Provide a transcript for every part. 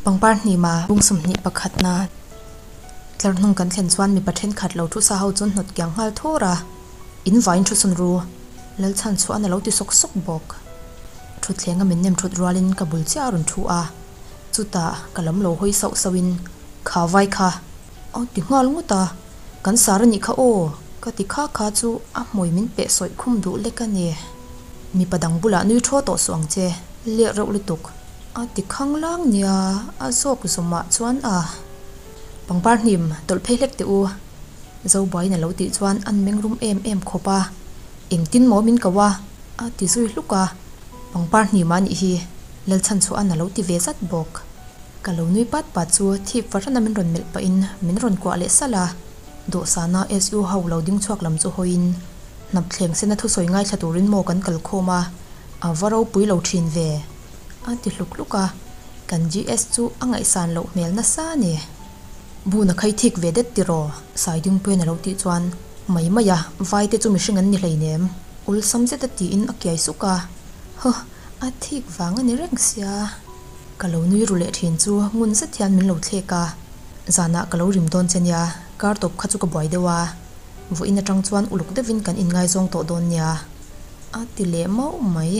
Pangpar hnima bung 21 na tlar hnung kan thlen chuan mipa thenkhat lo thu sa ho chu hnawt kiang nghal thur a, in vaiin thu sawn ru Lalchhan chuan a lo ti sawk sawk bawk. Thutthleng a min nem thut rualin ka bul chiah a rawn thu a, chutah ka lam lo hawi sauh sauhin Kha vai kha a ti nghal ngawt a, Kan sar a nih kha aw ka ti kha kha chu a hmui min peh sawih khum duh lek a ni. Mipa dang bulah nui thaw tawh suh ang che, leh reuh lutuk a ti khang lang nia a zawk zawmah chuan a pangpar hnim tawlh phei hlek teh u. Zobuaiin a lo tih chuan an meng rum em em khawp a, Engtin maw min ko a? a ti zui hluk a, Pangpar hnim a nih hi Lalchhanchhuahan a lo ti ve zat bawk. Ka lo nui pat pat chu thip farana min rawn melh pahin min rawn kuah leh salh a, dawhsana SU ho lo ding chhuak lam chu hawiin hnapthleng sena thusawi ngaithla turin maw kan kal khawm a, a va ropui lo thin ve a ti hluk hluk a, kan GS chu a ngaihsan loh hmel nasa a ni. Bun a khai thik ve det tiraw? Saidingpuian a lo tih chuan mai mai a, vai te chu mihring an ni hleinem awlsam zet a tiin a kiai suk a, huh a thik vang a ni reng sia. Ka lo nui ru leh thin chu ngun zet hian min lo thlek a, zanah ka lo rim dawn che nia, kar tawp kha chu ka buai deuh a, vawiin atang chuan uluk deuhin kan inngaizawng tawh dawn nia a ti leh mauh mai,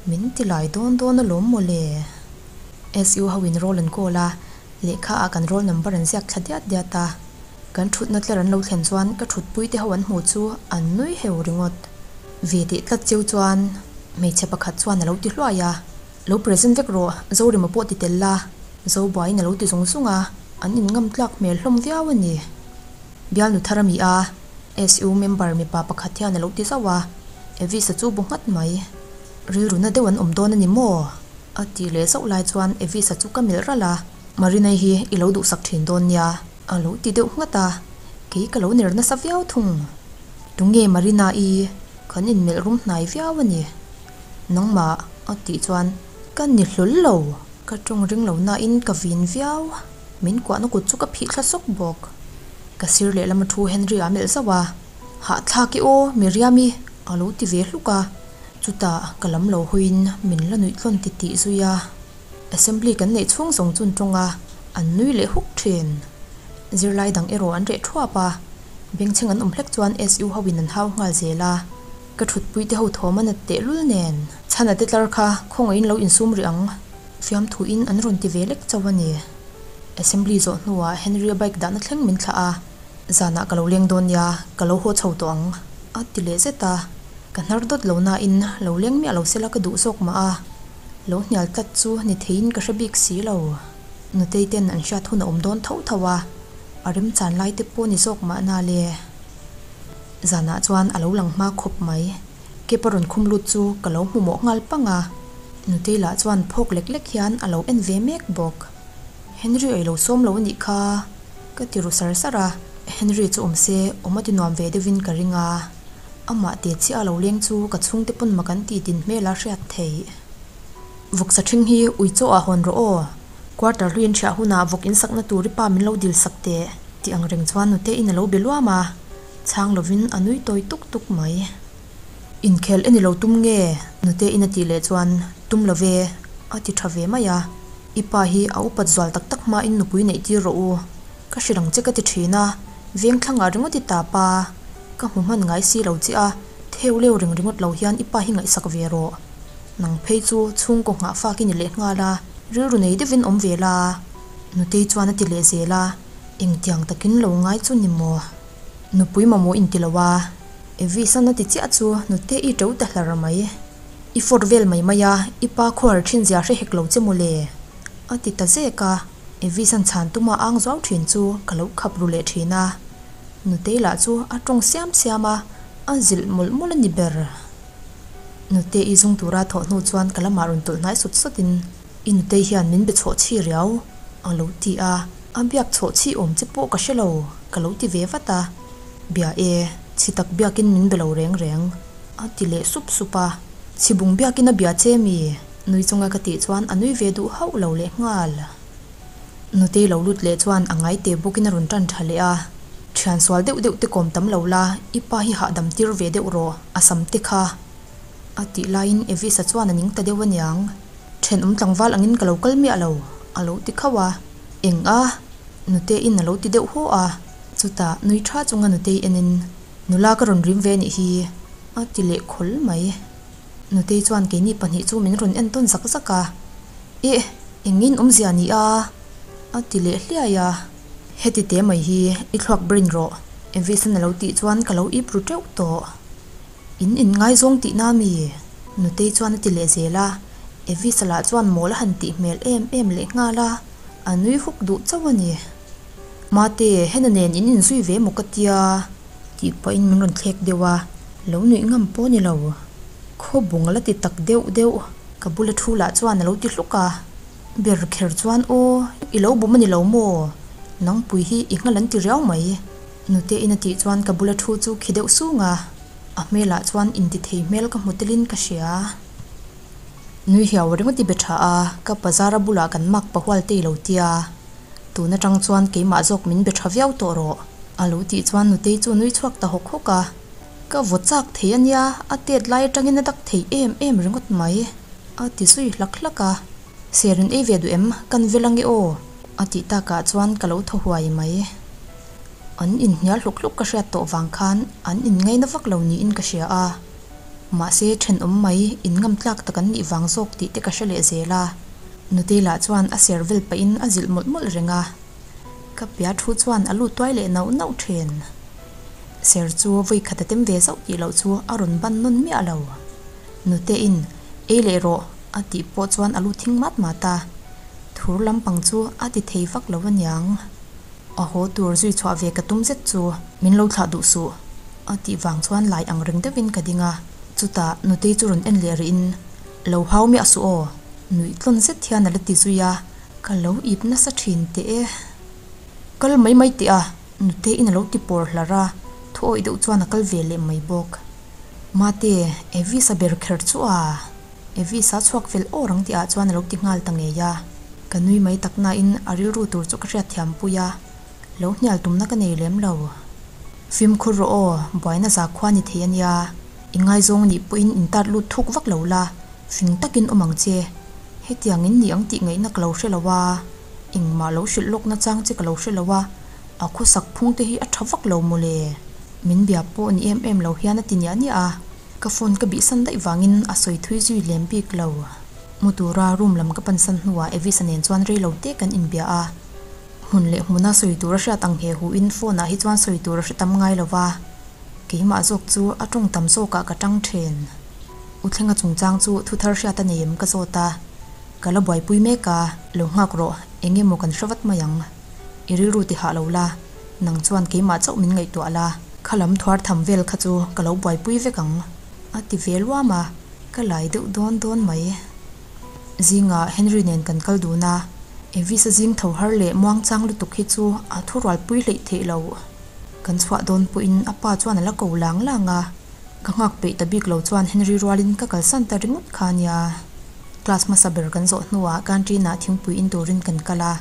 min ti lai dawn dawn alawm mawle. SU ho in roll an call a, lehkha ah kan roll number an ziak thla diat diat a, kan thutna tler an lo thlen chuan ka thutpui te ho an hmuh chu an nui heu ringawt. Ve teh tlat cheu chuan hmeichhe pakhat chuan a lo ti hluai a. Lo present vek rawh, Zorima pawh ti tel la, Zobuaiin a lo ti zung zung a, an in ngam tlak hmel hlawm viau a ni. Bialnu thar a mi a, SU member mipa pakhat hian a lo ti zauh a, Evis-a chu bu nghat mai. Rilruna deuh an awm dawn a ni maw? A tih leh zauh lai chuan Evis-a chu ka melh ralh a, Marinai hi i lo duhsak thin dawn nia, a lo ti deuh nghat a, kei ka lo ner nasa viau thung. Tunge Marina-i? Kan inmelh rum hnai viau a ni. Nangmah a tih chuan ka ni hlawl lo, ka tawng ring lo nain ka vin viau, min kuahna kut chu ka phih thla sawk bawk. Ka sir lehlam a thu Henry a melh zauh a, Hahthlak i aw Miriam-i a lo ti ve hluk a, chutah ka lam lo hawiin min la nuih tlawn ti tih zui a. Assembly kan neih chhung zawng chun tawng a, an nui leh huk thin. Zirlai dang erawh an reh thuap a, bengchheng an awm hlek chuan SU ho in an hau nghal zel a. Ka thutpui te ho thawm a nat teh lul nen. Chhana te tlar kha khawngaihin lo insum rih ang. Fiamthu in an rawn ti ve lek chauh a ni. Assembly zawh hnuah Henry-a bike dahna thleng min thlah a, zanah ka lo leng dawn nia, ka lo haw chho tawh ang a ti leh zet a. Ka hnar dawt lo nain lo leng miah lo sela ka duh zawk mah a, lo hnial tlat chu ni theiin ka hre bik si lo. Nutei ten an hriat hun a awm dawn tho tho a, a remchan lai te pawh ni zawk mahna le. Zanah chuan a lo lang hma khawp mai. Kep a rawn khum lut chu ka lo hmu mawh nghal pang a. Nutei lah chuan phawk lek lek hian a lo en ve mek bawk. Henry ei lo sawm lo a nih kha ka ti ru sar sar a. Henry chu awm se awm a ti nuam ve deuhin ka ring a. Amah te chiah a lo leng chu ka chhungte pawn mak an ti din hmel a hriat theih. Vawksa ṭhing hi ui chaw ah hawn rawh aw. Quarter hluiin ṭhiah hunah vawk in sakna tur i pa min lo dil sak teh tih ang reng chuan nute in a lo be luam a, chhang lovin a nui tawi tuk tuk mai. Inkhel eni lo tum nge? Nute in a tih leh chuan tum lo ve a ti tha ve mai a, i pa hi a upat zual tak tak hmain nupui neih tir rawh u, ka hrilh ang che ka ti thin a, veng thlangah ringawt i tap a, ka hmu hman ngai si lo che a, theu leu reng ringawt lo hian i pa hi ngaihsak ve rawh. Nang phei chu chhungkaw nghah fak i ni leh nghal a, rilru nei deuhin awm ve la. Nutei chuan a ti leh zel a, engtiang takin lo ngai chu ni maw? Nupui mamawh inti lo a, Evis-an a ti chiah chu nute i to ta hlar mai. I fawt vel mai mai a, i pa khuar thin zia hre hek lo che maw le? A ti ta zek a, Evis-an chhan tuma ang zuau thin chu ka lo khap ru leh thin a. Nutei lah chu a tawng siam siam a, a zilh mawlh mawlh a ni ber. Nute i zung tura thawh hnu chuan ka lamah rawn tawlh hnai sawt sawtin i nutei hian min be chhawh chhi riau a lo ti a, a biak chhawh chhi awm che pawh ka hre lo ka lo ti ve vat a, Bia e, chhi tak biakin min be lo reng reng a ti leh sup sup a, Chhi bung biakin a bia che mi? Nui chunga ka tih chuan a nui ve duh hauh lo leh nghal. Nutei lo lut leh chuan a ngai te bawkin a rawn tan tha leh a, Thian sual deuh deuh te kawm tam lo la, i pa hi hahdam tir ve deuh rawh, a sam te kha. A tih laiin Evisa chuan a ning ta deuh aniang. Thenawm tlangval angin ka lo kal miah lo, A lo ti khauh a. Eng a? Nuteiin a lo ti deuh haw a. Chutah nui tha chunga Nutei enin, Nula ka rawn rim ve anih hi, a ti leh khawl mai. Nutei chuan keini pahnih chu min rawn en tawn zak zak a. Ih, engin awmzia ni a? A ti leh hliai a. Heti te mai hi i thluak brain rawh, Evis-an a lo tih chuan ka lo ip ru teuh tawh. In inngaizawng tihna mi? Nutei chuan a ti leh zel a. Evis-a lah chuan mawl a han tih hmel em em leh nghal a, a nui huk duh chauh a ni. Mate, hena nen in inzui ve maw ka tia? Tih pahin min rawn thlek deuh a, lo nuih ngam pawh ni lo. Khawbung a la ti tak deuh deuh. Ka bula thu lah chuan a lo ti hluk a. Ber kher chuan aw, i lo bum a ni lo maw? Nangpui hi i nghal an ti riau mai. Nute in a tih chuan ka bula thu chu khi deuh sung a, a hmelah chuan inti thei hmel ka hmu telin ka hria. Nui hiau ringawt i be tha a, ka pazara bulah kan mak pahual te i lo tia. Tun atang chuan keimah zawk min be tha viau tawh rawh. A lo tih chuan Nutei chu nui chhuak ta hawk hawk a. Ka vaw chak thei a nia, a tet lai atangin a dak thei em em ringawt mai. A ti zui hlak hlak a. Ser in ei ve duh em? Kan vel ange aw. A tih takah chuan ka lo thaw huai mai. An inhnial hluk hluk ka hriat tawh vang khan an inngaina vak lo niin ka hria a. Mahse thenawm mai inngam tlak tak an nih vang zawk tih te ka hre leh zel a. Nutei lah chuan a ser vel pahin a zilh mawlh mawlh reng a. Ka pia thu chuan a lut tuai leh nauh nauh thin. Ser chu vawi khat a tem ve zauh tih loh chu a rawn ban nawn miah lo. Nuteiin, Ei leh rawh, a tih pawh chuan a lu thing mat mat a. Thur lampang chu a ti thei vak lo aniang. A haw tur zui chhuah ve ka tum zet chu min lo thlah duh suh, a tih vang chuan lai ang reng deuhin ka ding a. Chutah Nutei chu rawn en leh rihin, Lo hau miah suh aw, nuih tlawn zet hian a la ti zui a. Ka lo ip nasa thin teh e. Kal mai mai teh a, Nuteiin a lo ti pawr hlar a, thu awih deuh chuan a kal ve leh mai bawk. Mate, Evis a ber kher chu a? Evis a chhuak fel awr ang tihah chuan a lo ti nghal ta ngei a. Ka nui mai tak nain a rilru tur chu ka hriatthiam pui a, lo hnial tumna ka nei lem lo. Fimkhur rawh aw, buaina zakhua ni thei a nia. I ngaizawng nih pawhin in tat lut thuk vak lo la, fing takin awm ang che. Hetiang in ni ang tih ngaihna ka lo hre lo a, engmah lo hrilh lawkna chang che ka lo hre lo a, a khawsak phung te hi a tha vak lo mawle. Min bia pawh ni em em lo hian a ti niah niah a, ka phone ka bihsan daih vangin a sawi thui zui lem bik lo. Mu tura room lam ka pansan hnuah Evisa nen chuan rei lo te kan inbia a, hmun leh hmuna sawi tur a hriat ang he huin phone ah hi chuan sawi tur a hre tam ngai lo va, keimah zawk chu a tawng tam zawkah ka tang thin. U Thlenga chungchang chu thu thar hriat a nei em ka zawt a, ka la buaipui mek a, lo nghak rawh, eng emaw kan hre vat mai ang. I rilru ti hah lo la, nang chuan keimah chauh min ngaihtuah la, kha lam thuar tham vel kha chu ka lo buaipui vek ang, a ti ve luam a, ka lai deuh dawn dawn mai. Zingah Henry nen kan kal dun a, Evis-a zing tho har leh muangchang lutuk hi chu a thurualpui hleih theih lo. Kan chhuah dawn pawhin a pa chuan a la ko lang lang a, ka nghak peih ta bik lo chuan Henry rualin ka kalsan ta ringawt kha a nia. Class hmasa ber kan zawh hnuah canteen-ah thingpui in turin kan kal a.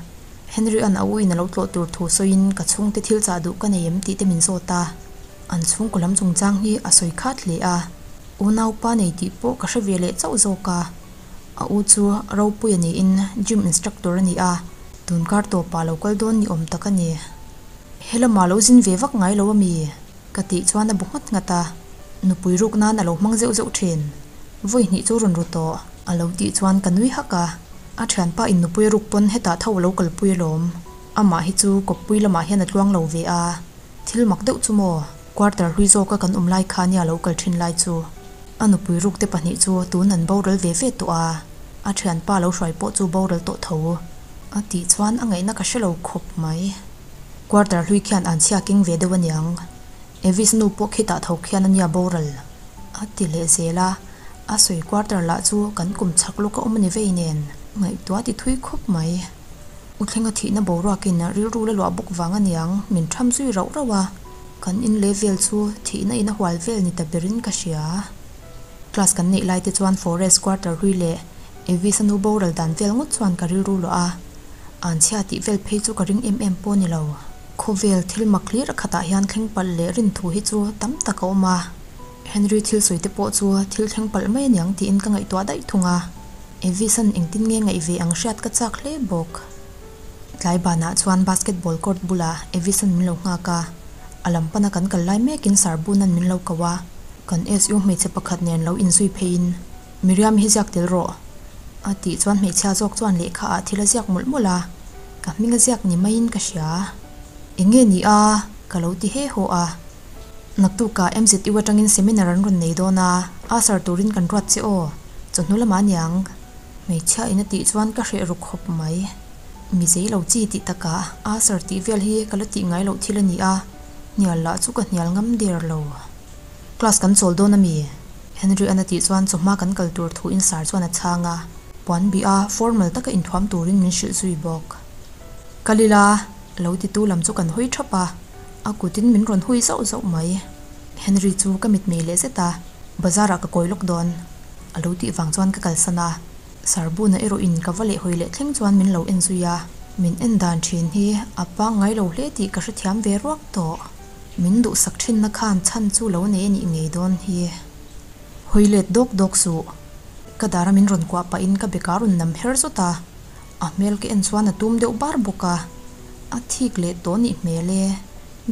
Henry-a'n a uin a lo tlawh tur thu sawiin ka chhungte thil chah duh ka nei em tih te min zawt a, an chhungkaw lam chungchang hi a sawi khat hle a, unaupa nei tih pawh ka hre ve leh chauh zawk a. A u chu Ropuia niin gym instructor a ni a, tun kar tawpah lo kal dawn ni awm tak a ni. Helamah lo zin ve vak ngai lo a mi? Ka tih chuan a bu nghat nghat a, nupui ruk nan a lo hmang zeuh zeuh thin. Vawi hnih chu rawn ru tawh. A lo tih chuan ka nui hak a, a thianpa in nupui ruk pawn hetah tho a lo kalpui alawm. Amah hi chu kawppui lamah hian a tluang lo ve a, thil mak deuh chu maw? Quarter hlui zawka kan awm lai kha nia lo kal thin lai chu. A nupui ruk te pahnih chu tun an boral ve ve tawh a, a thianpa lo hruai pawh chu boral tawh tho. A tih chuan a ngaihna ka hre lo khawp mai. Quarter hlui khian an chhia keng ve deuh aniang. Evis nu pawh khitah tho khian ania boral. A ti leh zel a, a sawi quarter lah chu kan kum chhak lawk a awm a ni vei nen. Ngaihtuah ti thui khawp mai. U Thlenga thihna boruakin rilru la luah bawk vang aniang min tham zui rauh rauh a, kan in leh vel chu thihna in a hual vel ni ta berin ka hria. Class kan neih lai te chuan forest quarter hlui leh Evis a nu boral dan vel ngawt chuan ka rilru luah a. Anchhia tih vel phei chu ka ring em em pawh a ni lo. Khawvel thil mak hlir a khatah hian thleng palh leh rin thu hi chu tam tak a awm a. Henry thil sawi te pawh chu thil thleng palh mai aniang tiin ka ngaihtuah daih thung a. Evis-a'n engtin nge ngaih ve ang hriat ka chak hle bawk. Tlai banah chuan basketball court bulah Evis-a'n min lo nghak a, a lam pana kan kal lai mekin Sarbuna'n min lo ko a, kan SU hmeichhe pakhat nen lo inzui pheiin, Miriam hi ziak tel rawh. A tih chuan hmeichhia zawk chuan lehkha ah thil a ziak mawlh mawlh a, ka hming a ziak ni maiin ka hria. Eng nge ni a? Ka lo ti he haw a. Naktukah MZU atangin seminar an rawn nei dawn a, usher turin kan ruat che aw, chawhnu lamah aniang. Hmeichhia in a tih chuan ka hreh ru khawp mai. Mi zei lo chi tih takah usher tih vel hi ka la tih ngai loh thil a ni a, hnial lah chu ka hnial ngam der lo. Class kan chawl dawn a mi? Henry an a tih chuan chawhma kan kal tur thu in sar chuan a chhang a, puan bih a formal taka inthuam turin min hrilh zui bawk. Kal ila, lo titu lam chu kan hawi thap a, a kutin min rawn hui zauh zauh mai. Henry chu ka mitmei leh zet a, bazar ah ka kawi lawk dawn a lo tih vang chuan ka kalsan a, Sarbuna erawh in ka va leh hawi leh thleng chuan min lo en zui a, min en dan thin hi a pangngai lo hle tih ka hrethiam ve ruak tawh. Min duhsak thinna khan chhan chu lo nei a nih ngei dawn hi. Hawi let dawk dawk suh. Ka dara min rawn kuah pahin ka beka rawn nam her zawt a, a hmel ka en chuan a tum deuh bar bawk a, a thik leh tawh nih hmel e,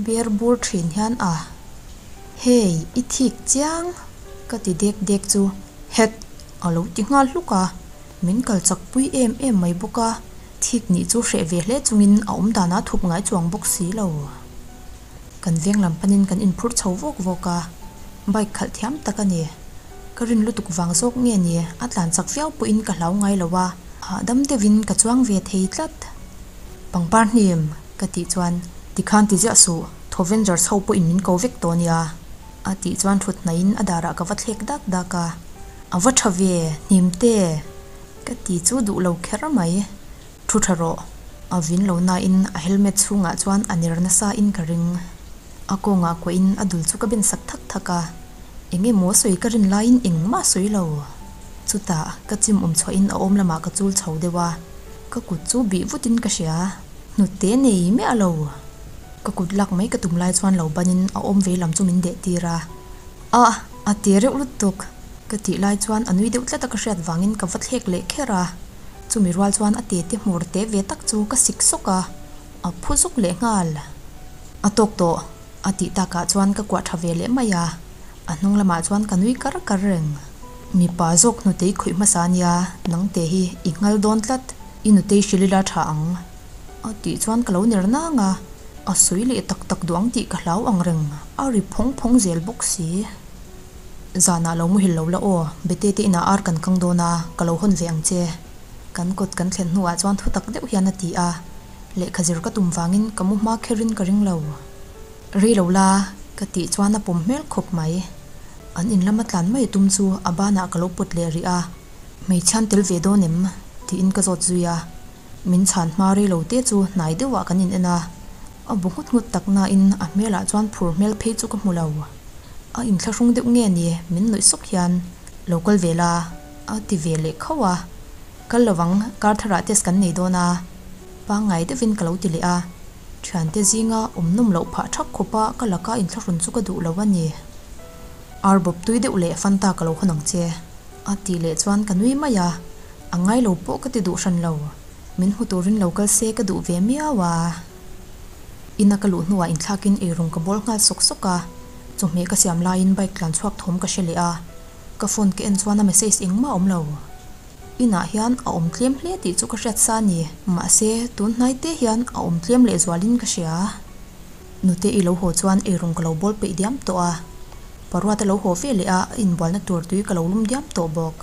ber bur thin hian a. Hey, i thik chiang? Ka ti dek dek chu het! A lo ti nghal hluk a, min kal chak pui em em mai bawk a, thik nih chu hreh ve hle chungin a awm danah thup ngai chuang bawk si lo. Kan veng lam panin kan inphur chho vawk vawk a, bike khalh thiam tak a ni. Ka rin lutuk vang zawk nge ni, a tlan chak viau pawhin ka hlau ngai lo a, hahdam deuhin ka chuang ve thei tlat. Pangpar hnim, ka tih chuan, Tikhan ti ziah suh, Thovengers ho pawhin min ko vek tawh nia, a tih chuan thut hnaihin a darah ka va thlek dak dak a, A va tha ve, hnim te, ka ti chu duh lo kher mai. Thu tha rawh. A vin lo nain a helmet chhungah chuan a ner nasa in ka ring. A kawngah kuahin a dul chu ka ben sak thak thak a, eng emaw sawi ka rin laiin engmah sawi lo. Chutah ka chim awm chhuahin a awm lamah ka chul chho deuh a, ka kut chu bih vutin ka hria. Hnute nei miah lo. Ka kut lak mai ka tum lai chuan lo banin a awm vei lam chu min deh tir a. A! A ti reuh lutuk. Ka tih lai chuan a nui deuh tlat a ka hriat vangin ka va thlek leh kher a. Chumi rual chuan a tete hmur te ve tak chu ka sik sawk a, a phu zuk leh nghal. A tawk tawh, a tih takah chuan ka kuah tha ve leh mai a, a hnung lamah chuan ka nui kar kar reng. Mipa zawk hnutei khawih hmasa nia, nangte hi i nghal dawn tlat, i nutei hrilh ila tha ang. A tih chuan ka lo ner nang a, a sawi leh tak tak duh ang tih ka hlau ang reng, a ri phawng phawng zel bawk si. Zanah lo muhil lo la aw, Bete te inah ar kan kang dawn a, ka lo hawn ve ang che. Kan kawt kan thlen hnuah chuan thu tak deuh hian a ti a, lehkha zir ka tum vangin ka mu hma kherin ka ring lo. Rei lo la, ka tih chuan a pawm hmel khawp mai. An in lama tlan mai tum chu a banah ka lo pawt leh rih a, Hmeichhian tel ve dawn em? tiin ka zawt zui a. Min chhan hma rei lo te chu hnai deuhah kan in en a, a bu nghut nghut tak nain a hmelah chuan phur hmel phei chu ka hmu lo. A inthlahrung deuh nge ni min nuih sawk hian lo kal ve la a ti ve leh khauh a, kal lovang kar tharah test kan nei dawn a pangngai deuhin ka lo ti leh a, thiante zinga awm nawm loh phah thak khawpa ka laka inthlahrun chu ka duh lo a ni. Ar bawp tui deuh leh Fanta ka lo hawn ang che a tih leh chuan ka nui mai a. A ngai lo pawh ka ti duh hran lo, min hmu turin lo kal se ka duh ve miau a. Ina ka luh hnuah inthlakin eirawng ka bawl nghal sawk sawk a, chawhmeh ka siam laiin bike tlan chhuak thawm ka hre leh a, ka phone ka en chuan a message engmah a awm lo. Inah hian a awm tlem hle tih chu ka hriat sa a ni, mahse tun hnai te hian a awm tlem leh zualin ka hria. Nute i lo haw chuan eirawng ka lo bawl peih diam tawh a, Paruata lo haw ve leh a, a inbualna tur tui ka lo lum diam tawh bawk.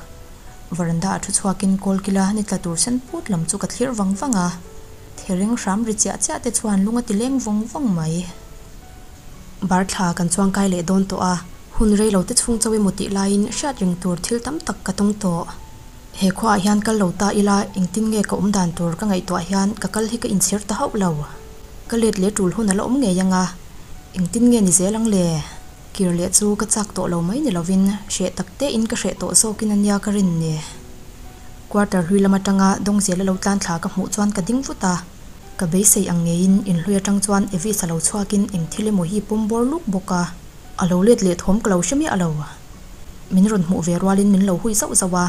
Veranda a thu chhuakin kawlkila ni tla tur sen put lam chu ka thlir vang vang a, thereng hram ri chiah chiah te chuan lung a ti leng vawng vawng mai. Bar thla kan chuangkai leh dawn tawh a, hun rei lo te chhung chauh emaw tih laiin hriat reng tur thil tam tak ka tawng tawh. He khuaah hian kal lo ta ila engtin nge ka awm dan tur ka ngaihtuah hian ka kal hi ka inchhir ta hauh lo. Ka let leh tul hun a la awm ngei ang a, engtin nge ni zel ang le? Kir leh chu ka chak tawh lo mai ni lovin hreh tak tein ka hreh tawh zawkin a nia ka rin ni. Quarter hlui lam atanga Dawngzel a lo tlan thla ka hmuh chuan ka ding vut a, ka beisei ang ngeiin inhlui atang chuan Evis a lo chhuakin eng thil emaw hi pawm bawr luk bawk a, a lo let leh thawm ka lo hre miah lo. Min rawn hmuh ve rualin min lo hui zauh zauh a.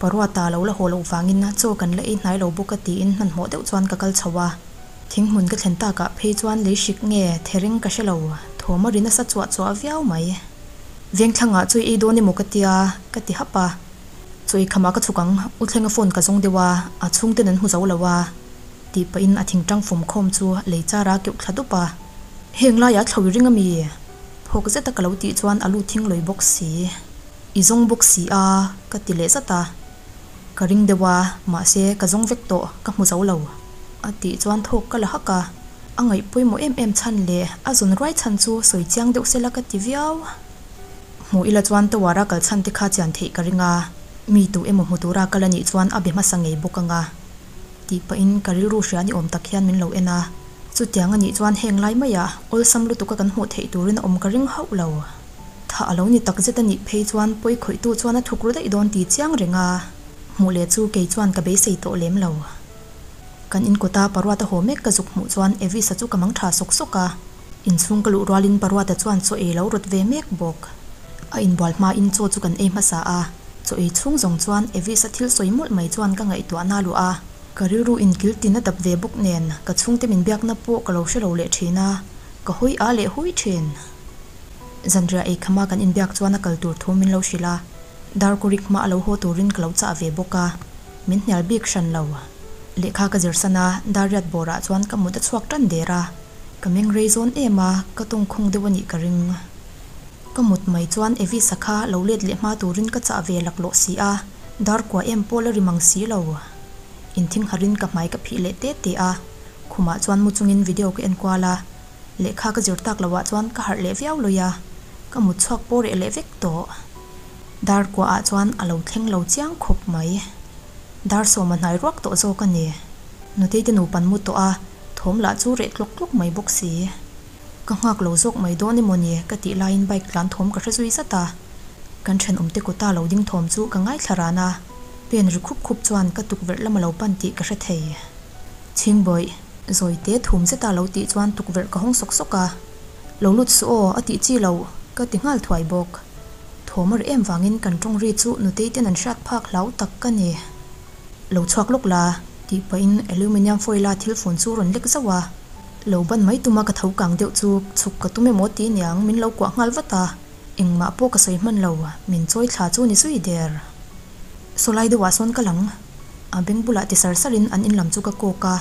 Paruata lo la haw loh vangin chaw kan la ei hnai lo bawk a tiin hmanhmawh deuh chuan ka kal chho a. Thing hmun ka thlen takah phei chuan lei hrik nge thereng ka hre lo, thawm a ri nasa chuah chuah viau mai. Vengthlangah chawi ei dawn emaw ka tia ka ti hap a. Chaw ei khamah ka chhuk ang, U Thlenga phone ka zawng deuh a, a chhungten an hmu zo lo a tih pahin a thingtang fawm khawm chu lei char a keuh thla dup a. Heng laiah thlo i ring ami? Phawk zeta ka lo tih chuan a lu thing lawi bawk si. I zawng bawk si a ka ti leh zat a. Ka ring deuh a, mahse ka zawng vek tawh, ka hmu zo lo. A tih chuan thawk ka la hak a, a ngaih pawimawh em em chhan leh a zawn ruai chhan chu sawi chiang deuh sela ka ti viau. Hmuh ila chuan Tower a kal chhan te kha chian theih ka ring a, mi tu emaw hmu tura kal a nih chuan a be hmasa ngei bawk ang a. Tih pahin ka rilru hria ni awm tak hian min lo en a, chutiang a nih chuan heng lai maiah awlsam lutuka kan hmuh theih turin a awm ka ring hauh lo. Thah a lo ni tak zet a nih phei chuan pawi khawihtu chuan a thuk ru daih dawn ti chiang reng a, hmuh leh chu kei chuan ka beisei tawh lem lo. Kan inkawta Paruata haw mek ka zuk hmuh chuan Evisa chu ka mang tha sawk sawk a, inchhung ka luh rualin Paruata chuan chaw ei lo rawt ve mek bawk. A inbual hmain chaw chu kan ei hmasa a, chaw ei chhung zawng chuan Evisa thil sawi mawlh mai chuan ka ngaihtuahna luah a, ka rilru inkil tin a dap ve bawk nen ka chhungte min biakna pawh ka lo hre lo leh thin a, ka hawi a leh hui thin. Zanriah ei khama kan inbiak chuan a kal tur thu min lo hrilh a, Darkurik hma a lo haw turin ka lo chah ve bawk a, min hnial bik hran lo. Lehkha ka zir san a, Darriat bawrah chuan ka mut a chhuak tan der a, ka meng rei zawn em a, ka tawngkhawng deuh a nih ka ring. Ka mut mai chuan Evisa kha lo let leh hma turin ka chah ve laklawh si a, Darkua em pawh la ri mang si lo. Inthing harin ka hmai ka phih leh te te a, khumah chuan mu chungin video ka enkual a, Lehkha ka zir tak loh ah chuan ka harh leh viau lui a, ka mut chhuak pawh reh leh vek tawh. Dar kuah ah chuan a lo thleng lo chiang khawp mai. Dar sawm a hnai ruak tawh zawk a ni. Nutei te nupan mu tawh a, thawm lah chu reh tlawk tlawk mai bawk si. Ka nghak lo zawk mai dawn emaw ni ka tih laiin bike tlan thawm ka hre zui zat a. Kan thenawmte kawta lo ding thawm chu ka ngaithla ran a, pen ri khup khup chuan ka tukverh lam a lo pan tih ka hre thei. Chhingbawih. Zawite thum zeta lo tih chuan tukverh ka hawng sawk sawk a, Lo lut suh aw, a tih chi lo, ka ti nghal thuai bawk. Thawm a ri em vangin kan tawng ri chu nutei ten an hriat phak hlau tak ka ni. Lo chhuak lawk la, tih pahin aluminium foil a thil fun chu rawn lek zauh a. Lo ban mai tuma ka tho kang deuh chu chhuk ka tum emaw ti niang min lo kuah nghal vat a, engmah pawh ka sawi hman lo, min chawi thla chu ni zui der. Sawlai deuhah sawn ka lang. A beng bulah ti sar sarin an in lam chu ka kawk a,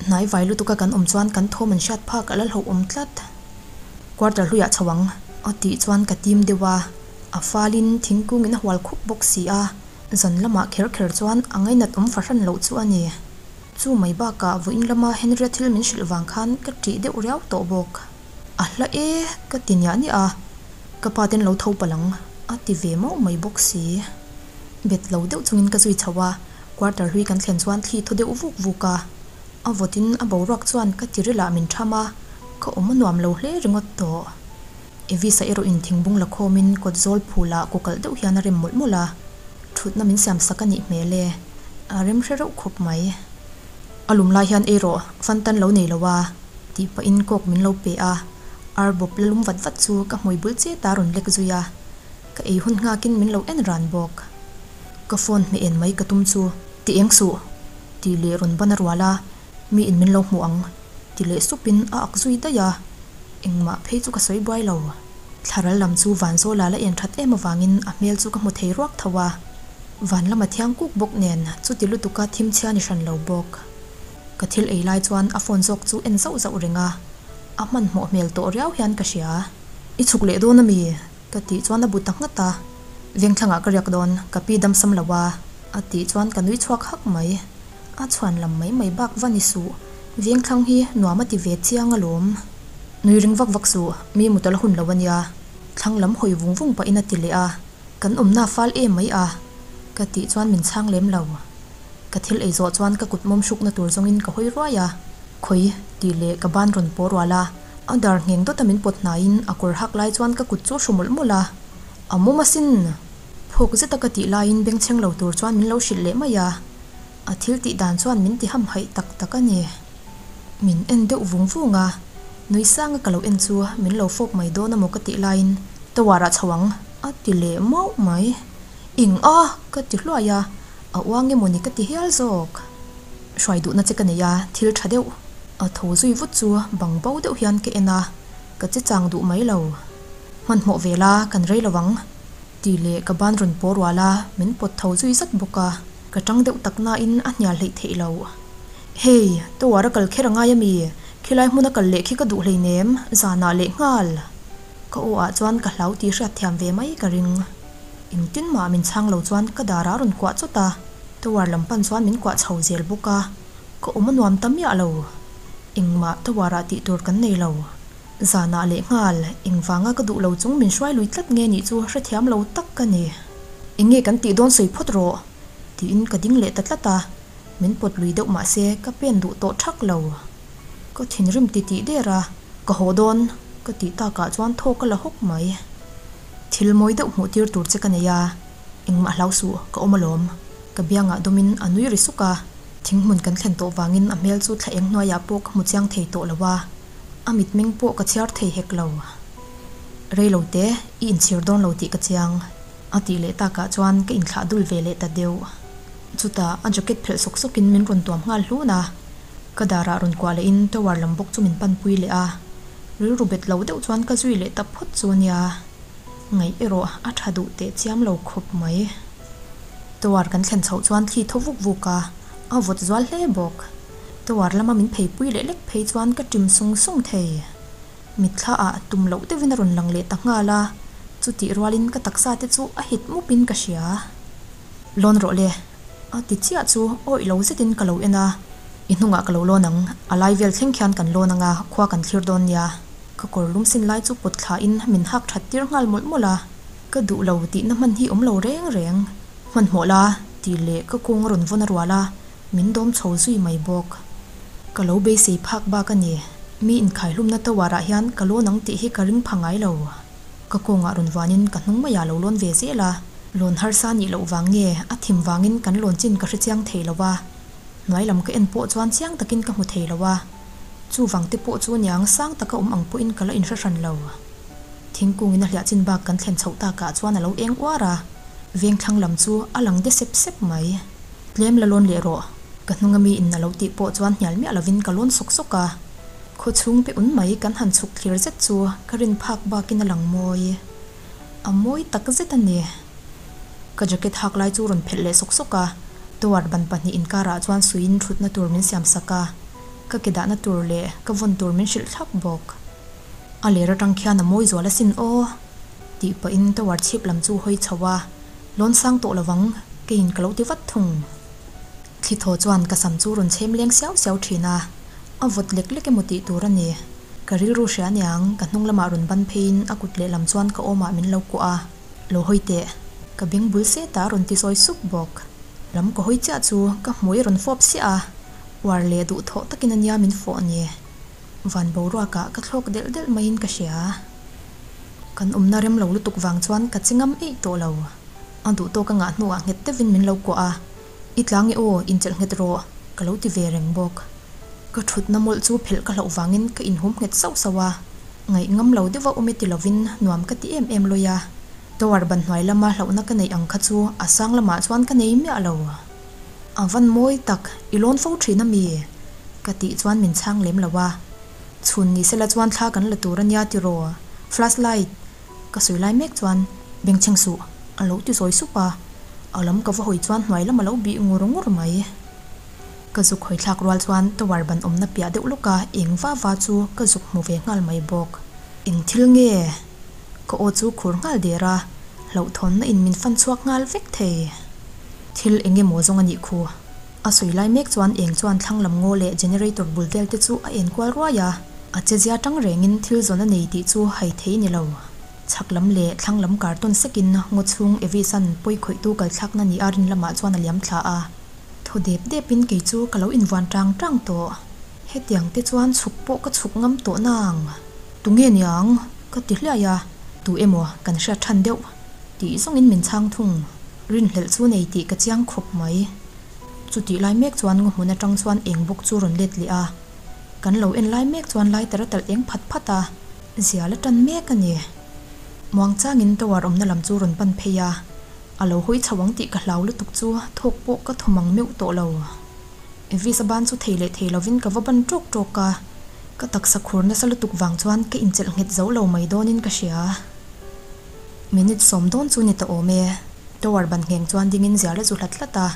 hnai vai lutuka kan awm chuan kan thawm an hriat phak a la hlauhawm tlat. Quarter hluiah chho ang a tih chuan ka tim deuh a, a falin thingkungin a hual khup bawk si a, zan lamah kher kher chuan a ngainat awm fahran loh chu a ni. Chu mai bakah vawiin lama Henry-a thil min hrilh vang khan ka ṭih deuh riau tawh bawk. A hla e ka ti niah niah a, ka pa ten lo tho palh ang a ti ve mauh mai bawk si. Bet lo deuh chungin ka zui chho a, quarter hlui kan thlen chuan thli thaw deuh vuk vuk a, a vawtin a boruak chuan ka tirilah min tham a, ka awm a nuam lo hle ringawt tawh. Evisa erawh in thingbung la khawmin kawt zawl phulah kaw kalh deuh hian a rem mawlh mawlh a, thutna min siam sak a nih hmel e, a rem hre reuh khawp mai. A lum lai hian ei rawh, fantan lo nei lo a, tih pahin kawk min lo pe a, ar bawp la lum vat vat chu ka hmui bul chet a rawn lek zui a. Ka ei hun nghakin min lo en ran bawk. Ka phone hmeh en mai ka tum chu, Ti eng suh! tih leh rawn ban a rual a, Mi in min lo hmuh ang, ti leh supin a ak zui daih a. Engmah phei chu ka sawi buai lo. Thlaral lam chu Vanzawla la en that em avangin a hmel chu ka hmu thei ruak tho a. Van lama thiang kuk bawk nen chuti lutuka thim chhia ni hran lo bawk. Ka thil ei lai chuan a phone zawk chu en zauh zauh reng a, a hmanhmawh hmel tawh riau hian ka hria. I chhuk leh dawn ami? Ka tih chuan a bu ta nghat a, Vengthlangah ka riak dawn, ka pi damsam lo a, a tih chuan ka nui chhuak hak mai. A chhuan lam mai mai bak va ni suh, Vengthlang hi nuam a ti ve chiang alawm. Nui ring vak vak suh, mi mut a la hun lo a nia, thlang lam hawi vung vung pahin a ti leh a, kan awmna fal em mai a, ka tih chuan min chhang lem lo. Ka thil ei zawh chuan ka kut mawm hrukna tur zawngin ka hawi ruai a, Khawi tih leh ka ban rawn paw rual a, A dar ngheng dawta min pawt hnaiin a kawr hak lai chuan ka kut chu a hru mawlh mawlh a, A mawm asin! Phawk zeta ka tih laiin bengchheng lo tur chuan min lo hrilh leh mai a, a thil tih dan chuan min ti hamhaih tak tak a ni. Min en deuh vung vung a, nui sanga ka lo en chu min lo fawp mai dawn amaw ka tih laiin Tower ah chho ang a ti leh mauh mai. Eng a! ka ti hluai a. A uang emaw ni ka ti hial zawk. Hruai duhna che ka nei a, thil tha deuh. A tho zui vut chu bang bo deuh hian ka en a, ka che chang duh mai lo. Hmanhmawh ve la, kan rei lo ang. Tih leh ka ban rawn paw rual a, min pawt tho zui zat bawk a, ka tang deuh tak nain a hnial hleih theih lo. Hey, tower a kal kher a ngai ami? Khilai hmun a kal leh khi ka duh hleinem, zanah leh nghal. Ka aw ah chuan ka hlau tih hriat thiam ve mai ka ring. Engtin mah min chhang lo chuan ka dar a rawn kuah chawt a, tower lam pan chuan min kuah chho zel bawk a, ka awm a nuam ta miah lo. Engmah tower ah tih tur kan nei lo. Zanah leh nghal, engvanga ka duh lo chung min hruai lui tlat nge nih chu hrethiam lo tak ka ni. Eng nge kan tih dawn sawi phawt rawh? tiin ka ding leh ta tlat a, min pawt lui deuh mah se ka pen duh tawh thak lo. Ka thinrim ti tih der a, ka haw dawn ka tih takah chuan thaw ka la hawk mai. Thil mawi deuh hmuh tir tur che ka nei a, engmah hlau suh, ka awm alawm. Ka biangah dawmin a nui ri suk a, thinghmun kan thlen tawh vangin a hmel chu thla eng hnuaiah pawh ka hmu chiang thei tawh lo a. A mitmeng pawh ka chhiar thei hek lo. Rei lo te, i inchhir dawn lo tih ka chiang. A tih leh takah chuan ka inthlah dul ve leh ta deuh. Chutah a jacket phelh sawk sawkin min rawn tuam nghal hlun a. Ka darah rawn kuah lehin tower lam bawk chu min panpui leh a. Rilru bet lo deuh chuan ka zui leh ta phawt chu nia. Ngaih erawh a tha duh teh chiam lo khawp mai. Tower kan thlen chhoh chuan thli thaw vuk vuk a, a vawt zual hle bawk. Tower lama min pheipui leh lek phei chuan ka ṭim sung sung thei. Mitthla ah tum loh deuhin a rawn lang leh ta nghal a, chutih rualin ka taksa te chu a hit mupin ka hria. Lawn rawh le, a ti chiah chu awih lo zetin ka lo en a, i hnungah ka lo lawn ang, a lai vel thleng khian kan lawn ang a, khua kan thlir dawn nia. Ka kawr lum sin lai chu pawt thlain min hak that tir nghal mawlh mawlh a, ka duh lo tihna hman hi awm lo reng reng. Hmanhmawh la, tih leh ka kawng a rawn vawn a rual a, Min dawm chho zui mai bawk. Ka lo beisei phak bak a ni. Mi inkhaihlumna tower ah hian ka lawn ang tih hi ka ring pha ngai lo. Ka kawngah rawn vuanin ka hnung maiah lo lawn ve zel a. Lawn harsa nih loh vang nge a thim vangin kan lawn chin ka hre chiang thei lo a. Hnuai lam ka en pawh chuan chiang takin ka hmu thei lo a. Chuvang te pawh chu niang sang taka awm ang pawhin ka la inhre hran lo. Thingkungin a hliah chin bak kan thlen chhoh takah chuan a lo eng uar a. Vengthlang lam chu a lang de sep sep mai. Tlem la lawn leh rawh. Ka hnunga mi in a lo tih pawh chuan hnial miah lovin ka lawn sawk sawk a. Khaw chhung pe un mai kan han chhuk thlir zet chu ka rin phak bakin a lang mawi. A mawi tak zet a ni. Ka jacket hak lai chu rawn phelh leh sawk sawk a. Tower ban pahnih inkarah chuan suiin thutna tur min siam sak a. Ka ke dahna tur leh ka vawn tur min hrilh thlap bawk. A ler atang khian a mawi zual asin aw. Tih pahin tower chhip lam chu hawi chho a. Lawn sang tawh lovang, keiin ka lo ti vat thung. Thli thaw chuan ka sam chu rawn chhem leng siau siau thin a, a vawt lek lek emaw tih tur a ni. Ka rilru hria aniang, ka hnung lamah rawn ban pheiin a kut lehlam chuan ka awmah min lo kuah a, Lo hawi teh, ka beng bul seta rawn ti sawi sup bawk. Lam ka hawi chiah chu ka hmui rawn fawp siah a, uar leh duhthawh takin ania min fawh ni. Van boruakah ka thlawk delh delh maiin ka hria. Kan awmna rem lo lutuk vang chuan ka che ngam eih tawh lo. A duh tawk a ngah hnuah nghet deuhin min lo kuah a, I tlang e aw, inchelh nghet rawh, ka lo ti ve reng bawk. Ka thutna mawlh chu phelh ka hlauh vangin ka inhum nghet sauh sauh a, ngaih ngam lo deuha awm e ti lovin nuam ka ti em em lawi a. Tower ban hnuai lama hlauhna ka neih ang kha chu a sang lamah chuan ka nei miah lo. A van mawi tak, i lawn fo thin a mi? Ka tih chuan min chhang lem lo a. Chhun ni sela chuan thla kan la tur a nia tiraw? Flash light ka sawi lai mek chuan bengchheng suh a lo ti zawi sup a, a lam ka va hawi chuan hnuai lam a lo bih ngur ngur mai. Ka zuk hawi thlak rual chuan tower ban awmna piah deuh lawka eng va va chu ka zuk hmu ve nghal mai bawk. Eng thil nge? Ka aw chu khur nghal der a, hlauhthawnna in min fan chhuak nghal vek thei. Thil eng emaw zawng a nih khu. A sawi lai mek chuan eng chuan thlang lam ngaw leh generator bul vel te chu a en kual ruai a, a che zia tang rengin thil zawn a nei tih chu hai thei ni lo. Chhak lam leh thlang lam kar tawn sekin ngaw chhung Evis-a'n pawi khawihtu kal thlakna ni a rin lamah chuan a liam thla a. Thaw dep depin kei chu ka lo invuan tang tang tawh. Hetiang te chuan chhuk pawh ka chhuk ngam tawh nang. Tunge niang? Ka ti hliai a, tu emaw kan hriat than deuh tih zawngin min chhang thung. Rinhlelh chu nei tih ka chiang khawp mai. Chutih lai mek chuan ngaw hmun atang chuan eng bawk chu rawn let leh a. Kan lo en lai mek chuan lighter a talh eng phat phat a, zial a tan mek a ni. Muang changin tower awmna lam chu rawn pan phei a. A lo hawi chho ang tih ka hlau lutuk chu thawk pawh ka thaw mang meuh tawh lo. Evis a ban chu thei leh thei lovin ka va ban tawk tawk a, ka taksa khur nasa lutuk vang chuan ka inchelh nghet zo lo mai dawnin ka hria. Minute sawm dawn chu ni ta awm e. Tower ban ngheng chuan dingin zial a zu hlat hlat a,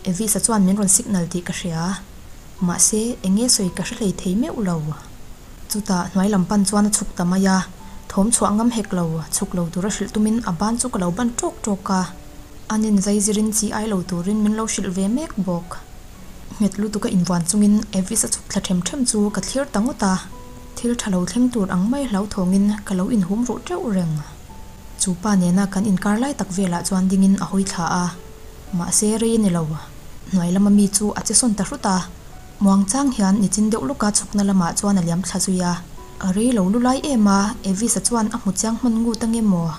Evis a chuan min rawn signal tih ka hria. Mahse, eng nge sawi ka hre hlei thei meuh lo. Chutah hnuai lam pan chuan a chhuk ta mai a, thawm chhuah ngam hek lo, chhuk lo tura hrilh tumin a ban chu ka lo ban tawk tawk a. An inzai zirin chi ai lo turin min lo hrilh ve mek bawk. Nghet lutuka invuan chungin Evis a chhuk thla them them chu ka thlir ta ngawt a, thil tha lo thleng tur ang mai hlauthawngin ka lo inhum ruh teuh reng. Chu pa nena kan inkar lai tak velah chuan dingin a hawi thla a, mahse rei a ni lo. Hnuai lama mi chu a che sawn ta hrut a, muangchang hian nichin deuh lawka chhukna lamah chuan a liam thla zui a. A rei lo lu lai em a, Evis-a chuan a hmu chiang hman ngut ange maw?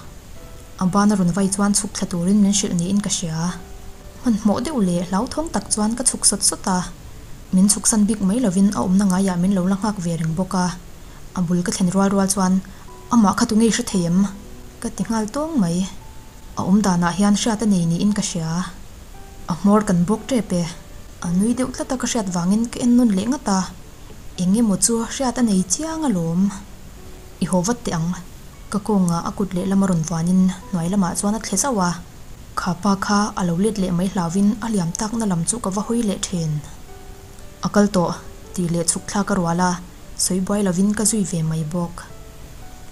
A ban a rawn vai chuan chhuk thla turin min hrilh niin ka hria. Hmanhmawh deuh leh hlauthawng tak chuan ka chhuk sawt sawt a. Min chhuksan bik mai lovin a awmna ngaiah min lo la nghak ve reng bawk a. A bul ka thlen rual rual chuan amah kha tunge i hre thei em? Ka ti nghal tawng mai. A awm danah hian hriat a nei niin ka hria. A hmawr kan bawk tep e. A nui deuh tlat a ka hriat vangin ka en nawn leh ngat a. Eng emaw chu hriat a nei chiang alawm. I haw vat teh ang. Ka kawngah a kut lehlam a rawn vuanin hnuai lamah chuan a thle zauh a, kha pa kha a lo let leh mai hlauvin a liam takna lam chu ka va hawi leh thin. A kal tawh, tih leh chhuk thlak a rual a, sawi buai lovin ka zui ve mai bawk.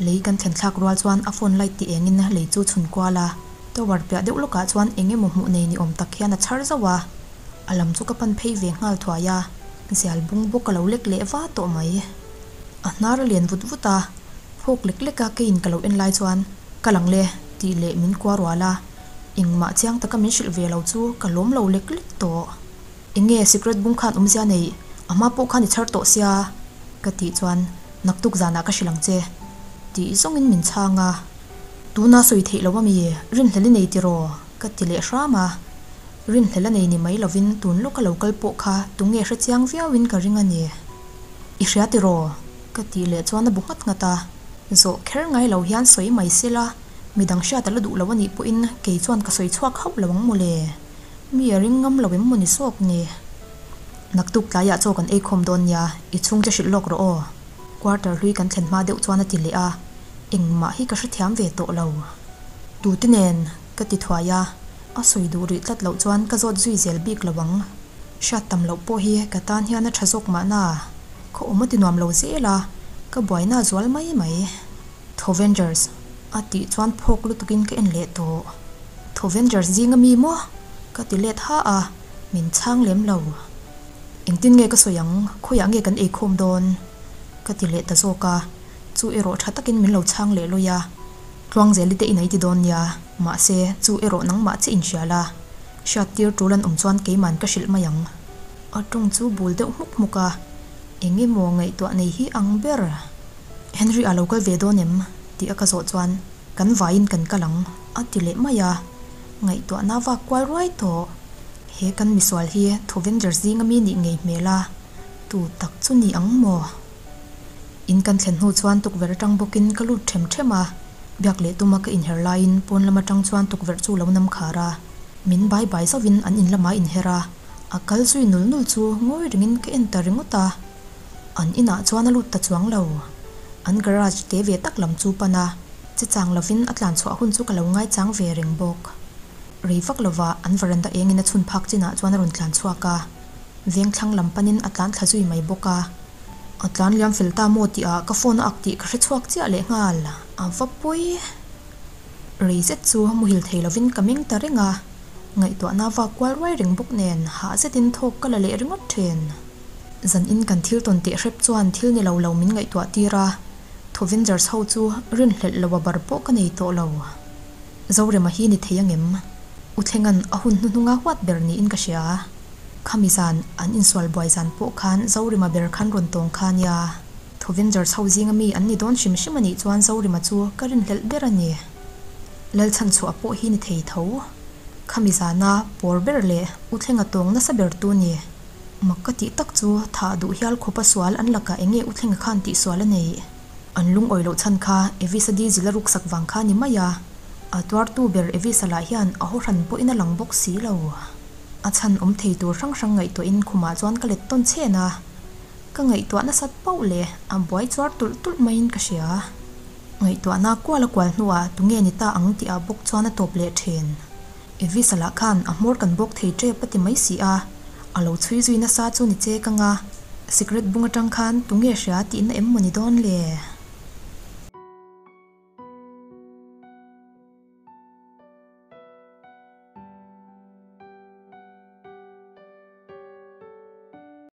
Lei kan thlen thlak rual chuan a phone light ti engin lei chu chhun kual a, tower piah deuh lawkah chuan eng emaw hmuh nei ni awm tak hian a chhar zauh a, a lam chu ka pan phei ve nghal thuai a, zial bung bawk a lo lek leh va tawh mai. A hnar a lian vut vut a, phawk lek lek a keiin ka lo en lai chuan ka lang le tih leh min kua rual a, engmah chiang taka min hrilh ve lo chu ka lawm lo lek lek tawh. Enge secret bung khan awmzia neih a hma pawh khan i chhar tawh sia ka tih chuan naktuk zanah ka hrilh ang che tih zawngin min chhang a, tuna sawi theih lo ami rinhlel i nei tiraw ka ti leh hram a, rinhlel a nei ni mai lovin tun lawka lo kal pawh kha tunge hre chiang viauin ka ring a ni. I hria tiraw? Ka tih leh chuan a bu nghat nghat a, zawh kher ngai lo hian sawi mai sela, midang hriat a la duh lo a nih pawhin kei chuan ka sawi chhuak hauh lo ang mawle. Mi a ring ngam lo em maw ni sawk ni? Naktuk tlaiah chaw kan ei khawm dawn nia, i chhungte hrilh lawk rawh aw. Quarter hlui kan thlen hma deuh chuan a ti leh a, engmah hi ka hrethiam ve tawh lo. Tute nen? Ka ti thuai a, a sawi duh rih tlat loh chuan ka zawt zui zel bik lo ang. Hriat tam loh pawh hi ka tan hian a tha zawk mahna, khaw awm a ti nuam lo zel a, ka buaina a zual mai mai. Thovengers a tih chuan phawk lutukin ka en leh tawh. Thovengers zing ami maw? Ka ti let ha a, min chhang lem lo. Engtin nge ka sawi ang, khawiah nge kan eikhawm dawn? Ka ti leh ta zawk a, chu erawh tha takin min lo chhang leh lawi a. Tluangzeli te in ei ti dawn nia, mahse chu erawh nangmah che inhria la, hriattir tul an awm chuan keiman ka hrilh mai ang. A tawng chu bul deuh hmuk hmuk a, eng emaw ngaihtuah nei hi ang ber. Henry a lo kal ve dawn em? tih a ka zawh chuan kan vaiin kan kal ang a ti leh mai a, ngaihtuahna vak kual ruai tawh. He kan misual hi Thovengers zinga mi nih ngei hmel a, tu tak chu ni ang maw? In kan thlen hnu chuan tukverh atang bawkin ka lut them them a, biak leh tuma ka inher laiin pawn lam atang chuan tukverh chu lo nam khar a, min bai bai zauhin an in lamah inher a, a kal zui nul nul chu ngawi ringin ka en ta ringawt a, an inah chuan a lut ta chuang lo. An garage te ve tak lam chu pan a, che chang lovin a tlan chhuah hun chu ka lo ngaichang ve reng bawk. Rei vak lovah an veranda engin a chhun phak chinah chuan a rawn tlan chhuak a. Vengthlang lam panin a tlan thla zui mai bawk a. A tlan liam fel ta maw tih ah ka phone a ak tih ka hre chhuak chiah leh nghal. A va pawi. Rei zet chu muhil thei lovin ka meng ta reng a. Ngaihtuahna vak kual ruai reng bawk nen hah zetin thawk ka la leh ringawt thin. Zan in kan thil tawn teh hrep chuan thil ni lo lo min ngaihtuah tir a. Thovengers ho chu rinhlelh lo a bar pawh ka nei tawh lo. Zorema hi ni thei angem? U Thlenga'n a hun hnuhnunga huat ber niin ka hria. Khami zan an insual buai zan pawh khan Zorima ber khan rawn tawng kha nia. Thovengers ho zinga mi an ni dawn hrim hrim a nih chuan Zorima chu ka rinhlelh ber a ni. Lalchhanchhuah pawh hi ni thei tho. Khami zana pawr ber leh U Thlenga tawng nasa ber tu ni. Mak ka tih tak chu thah duh hial khawpa sual an lakah enge U Thlenga khan tihsual a neih? An lungawi loh chhan kha Evisa Diesel a ruksak vang kha ni mai a. A tuartu ber Evis-a lah hian a haw hran pawhin a lang bawk si lo. A chhan awm thei tur hrang hrang ngaihtuahin khumah chuan ka let tawn chhen a. Ka ngaihtuah nasat pauh leh a buai chuar tulh tulh maiin ka hria. Ngaihtuahna kual a kual hnuah tunge ni ta ang tih ah bawk chuan a tawp leh then. Evis-a lah khan a hmawr kan bawk thei tep a ti mai si a, a lo chhui zui nasa chu ni che ka nga. Sikret bung atang khan tunge hria tihna em maw ni dawn le?